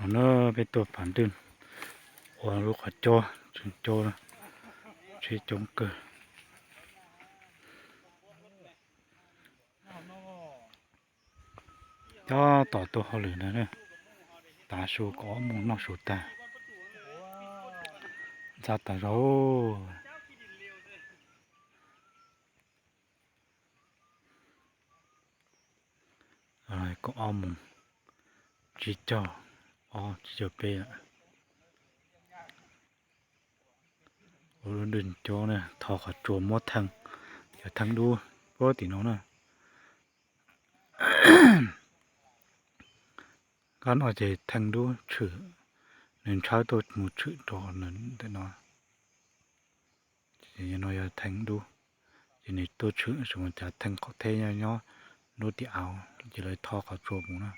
No na, peb tuaj Phav Dwj ua lub qhov cub, tseem cub, tsheb coob kawg. Cov tom tuaj hauj lwm ntawd, tav su kaum ob moos noj su tag, ntxhab tas zog. Kaum ob moos tsib caug, ob tsib caug peb lawm. Ua lub dwj cub na, tho qhov tsua muab theej, cov theej dub puag tim no na. Qab no ces theej dub tshwm, nws ntshawb tuaj mus tshwm rau ntawm no. Ces no yog theej dub, ces nws tuaj tshwm, tsis mus cav theej qaum theb nyob nyob lub tim av, ces lawv tho qhov tsua mus na.